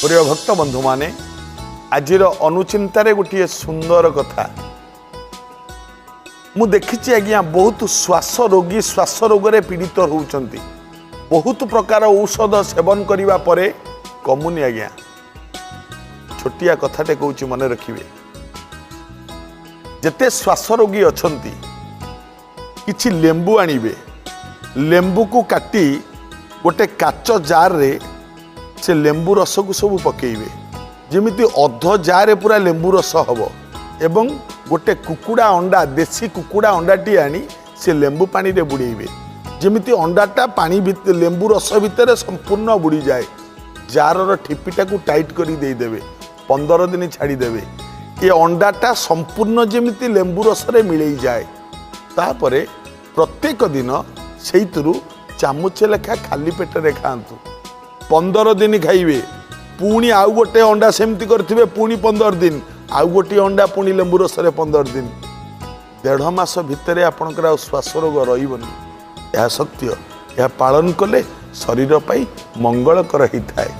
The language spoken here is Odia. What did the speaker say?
ପ୍ରିୟ ଭକ୍ତ ବନ୍ଧୁମାନେ, ଆଜିର ଅନୁଚିନ୍ତାରେ ଗୋଟିଏ ସୁନ୍ଦର କଥା ମୁଁ ଦେଖିଛି ଆଜ୍ଞା। ବହୁତ ଶ୍ୱାସ ରୋଗୀ ଶ୍ୱାସ ରୋଗରେ ପୀଡ଼ିତ ହେଉଛନ୍ତି। ବହୁତ ପ୍ରକାର ଔଷଧ ସେବନ କରିବା ପରେ କମୁନି ଆଜ୍ଞା। ଛୋଟିଆ କଥାଟେ କହୁଛି, ମନେ ରଖିବେ। ଯେତେ ଶ୍ୱାସ ରୋଗୀ ଅଛନ୍ତି, କିଛି ଲେମ୍ବୁ ଆଣିବେ। ଲେମ୍ବୁକୁ କାଟି ଗୋଟେ କାଚ ଜାର୍ରେ ସେ ଲେମ୍ବୁ ରସକୁ ସବୁ ପକେଇବେ, ଯେମିତି ଅଧ ଜାରେ ପୁରା ଲେମ୍ବୁ ରସ ହେବ। ଏବଂ ଗୋଟେ କୁକୁଡ଼ା ଅଣ୍ଡା, ଦେଶୀ କୁକୁଡ଼ା ଅଣ୍ଡାଟି ଆଣି ସେ ଲେମ୍ବୁ ପାଣିରେ ବୁଡ଼େଇବେ, ଯେମିତି ଅଣ୍ଡାଟା ପାଣି ଲେମ୍ବୁ ରସ ଭିତରେ ସମ୍ପୂର୍ଣ୍ଣ ବୁଡ଼ିଯାଏ। ଜାରର ଠିପିଟାକୁ ଟାଇଟ୍ କରି ଦେଇଦେବେ, 15 ଦିନ ଛାଡ଼ିଦେବେ। ଏ ଅଣ୍ଡାଟା ସମ୍ପୂର୍ଣ୍ଣ ଯେମିତି ଲେମ୍ବୁ ରସରେ ମିଳେଇ ଯାଏ। ତାପରେ ପ୍ରତ୍ୟେକ ଦିନ ସେଇଥିରୁ ଚାମଚେ ଲେଖା ଖାଲି ପେଟରେ ଖାଆନ୍ତୁ। 15 ଦିନ ଖାଇବେ, ପୁଣି ଆଉ ଗୋଟେ ଅଣ୍ଡା ସେମିତି କରିଥିବେ, ପୁଣି 15 ଦିନ, ଆଉ ଗୋଟିଏ ଅଣ୍ଡା ପୁଣି ଲେମ୍ବୁ ରସରେ 15 ଦିନ। ଦେଢ଼ ମାସ ଭିତରେ ଆପଣଙ୍କର ଆଉ ଶ୍ୱାସ ରୋଗ ରହିବନି। ଏହା ସତ୍ୟ। ଏହା ପାଳନ କଲେ ଶରୀର ପାଇଁ ମଙ୍ଗଳକର ହେଇଥାଏ।